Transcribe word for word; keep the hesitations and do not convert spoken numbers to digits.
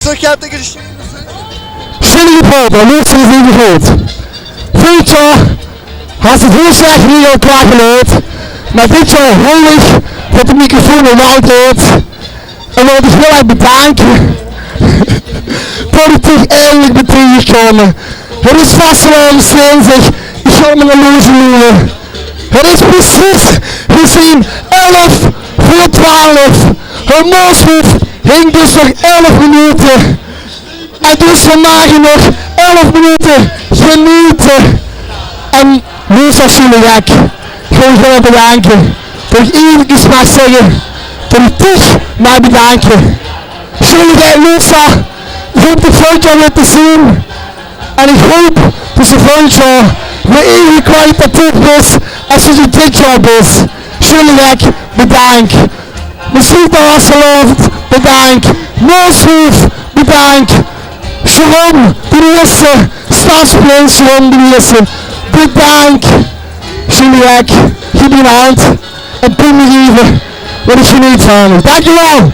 Zörg, geer höb de gesj- Sjun gepraot, mer Loes is neet good. Vörrig jaor haw 't hiel slech hie al klaorgeleid, mer dit jaor haop ich det de microfoon waal geit. En wól ich dich hiel erg bedanke det ich dich eindelik bön taengegekómme. 't Is vastelaovesdinsdig, ich gaon nao Loes. 't Is precies gezeen elf veur twelf. Mooshoef haet dus nog elf minute. En dus v'r mage nog elf minute genete. En Loes, Sjun, ich wól dich bedanke. Wól ich efkes mer zègke det ich dich maag bedanke. Sjun, Loes, ich haop dich volgend jaor weer te zeen. En ich haop det se volgend jaor weer eve kwalitatief bis es se dit jaor bis. Sjun, bedank. Mesjien Vastelaovend, bedank. Mooshoef, bedank. Sharon de Ierste, Stadsprins Sharon de Ierste, bedank. Juliette, gaef mich ein hand en pin mich eve, want ich geneet van uch. Dankjewel.